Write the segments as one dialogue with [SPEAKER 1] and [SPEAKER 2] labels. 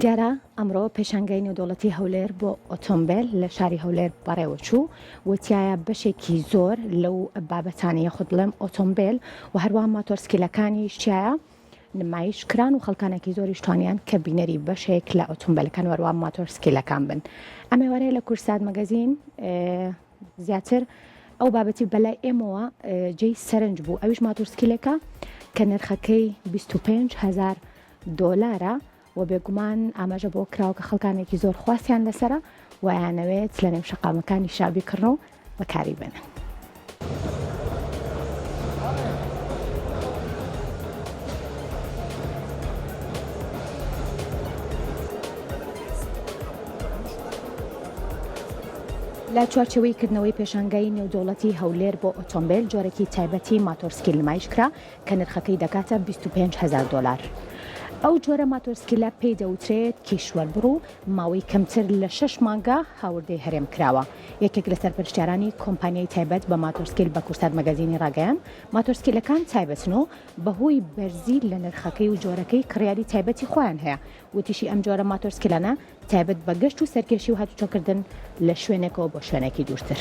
[SPEAKER 1] دیارە ئەمڕۆ پێشانگای نێودەوڵەتی هەولێر بۆ ئۆتۆمبێل لە شاری هەولێر بەڕێوەچوو و تیایا بەشێکی زۆر لەو بابەتانە یاخود بڵێم ئۆتۆمبێل و هەروە ماتۆرسکیلەکانیش تیایا نمایش کران و خەڵکانێکی زۆریش توانیان کە بینەری بەشێک لە ئۆتۆمبێلەکان وەروە ماتۆرسکیلەکان بن. ئەم ئێوارەیە لە کوردسات مەگەزین زیاتر ئەو بابەتی بەلای ئێمەوە جێی سەرنج بوو ئەویش ماتۆرسکیلێکە کە نرخەکەی 25 هزار دۆلارە و بێگومان ئاماژە بۆ کراوە کە خەڵکانێکی زۆر خواستیان لەسەرە و ئەیانەوێت لە نێو شەقامەکانی شا بیکڕن و بەکاری بێنن. لە چوارچێوەی کردنەوەی پێشانگای نێودەوڵەتی هەولێر بۆ ئۆتۆمبێل جۆرێکی تایبەتی ماتۆرسکیل نمایش کرا کە نرخەکەی دەکاتە 25 هەزار دۆلار. ئەو جۆرە ماتۆرسکیلە پێی دەوترێت کیشوەربڕ و ماوەی کەمتر لە شەش مانگە هاوردەی هەرێم کراوە. یەکێک لە سەرپەرشتیارانی کۆمپانیای تایبەت بە ماتۆرسکیل بە کوردسات مەگەزینی ڕاگەیاند، ماتۆرسکیلەکان تایبەتن و بەهۆی بەرزی لە نرخەکەی و جۆرەکەی کڕیاری تایبەتی خۆیان هەیە. وتیشی ئەم جۆرە ماتۆرسکیلانە تایبەت بە گەشت و سەرکێشی و هاتوچۆکردن لە شوێنێکەوە بۆ شوێنێکی دوورتر.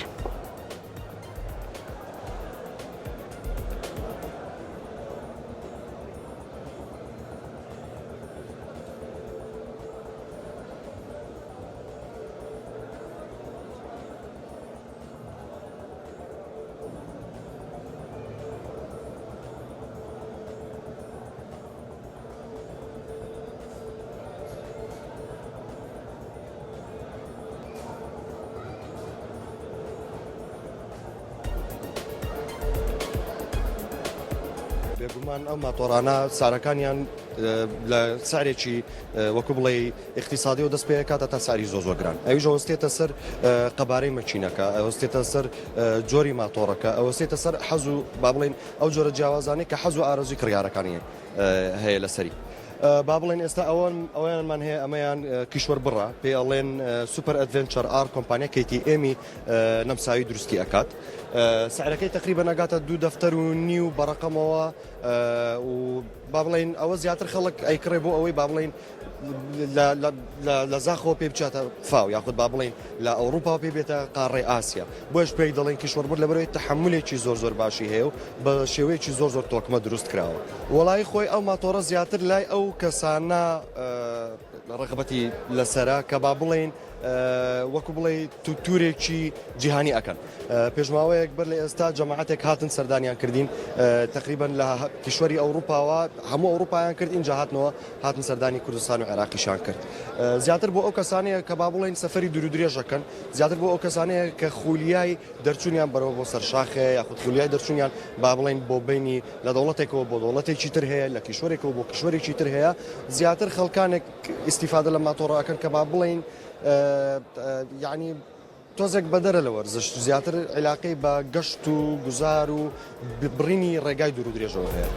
[SPEAKER 2] بێگومان ئەو ماتۆڕانە سارەکانیان لە سعرێکی وەکو بڵێ اقتصادی و دەست پێکاتە تا ساری زۆ زۆر گران ئەویش ئەوەستێتە سەر قەبارەی مەکینەکە ئەوەستێتە سەر جۆری ماتۆڕەکە ئەوەستێتە سەر حەز و با بڵێن ئەو جۆرە جیاوازانەی کە حەز و ئارەزوی کڕیارەکانی هەیە لەسەری. با بڵێن ئێستا ئەوەن ئەویانمان هەیە ئەمەیان کیشوەر بڕە پێ ئەڵێن Super Adventure R کۆمپانیا KTM ی نەمساوی دروستی ئەکات سعرەکەی تقریبا نەگاتە دوو دەفتەر و نیو بەڕقەمەوە و با بڵێن ئەوە زیاتر خەڵک ئەیکڕێ بۆ ئەوەی با بڵێن لە زاخۆ پێ بچاتە فاو یاخود با بڵین لە ئەوروپا پێ بێتە قاڕێ ئاسیا بۆش پێی دەڵێن کیشوەربڕ لەبەرەوەی تەحملێکی زۆر زۆر باشی هەیە و بە شێوەیەکی زۆر زۆر تۆکمە دروست کراوە وەڵایی خۆی ئەو ماتۆڕە زیاتر لای ئەو کەسانە ڕغبەتی لەسرە کە با بڵین وەکو بڵێ تورێکی جیهانی ئەکەن پێشماوەیەک بەر لە ئێستا جەماعەتێک هاتن سەردانیان کردین تقریبا لە کیشوەری ئەوروپاوە هەموو ئەوروپایان کرد اینجا هاتنەوە هاتن سەردانی کوردستان و عێراقیشان کرد زیاتر بۆ ئەو کەسانەیە کە با بڵێن سەفەری دوور و درێژەکەن زیاتر بۆ ئەو کەسانەیە کە خولیای دەرچوونیان بەرەوە بۆ سەرشاخێ یاخود خولیای دەرچوونیان با بڵێن بۆ بینی لە دەوڵەتێکەوە بۆ دەوڵەتێکی تر هەیە لە کیشوەرێکەوە بۆ کیشوەرێکی تر هەیە زیاتر خەڵکانێک ئیستیفادە لە ماتۆڕە ئەکەن کە با بڵێن یعنی تۆزێک بەدەرە لە وەرزش زیاتر عیلاقەی بە گەشت و گوزار و بڕینی ڕێگای دوور و درێژەوە هەیە.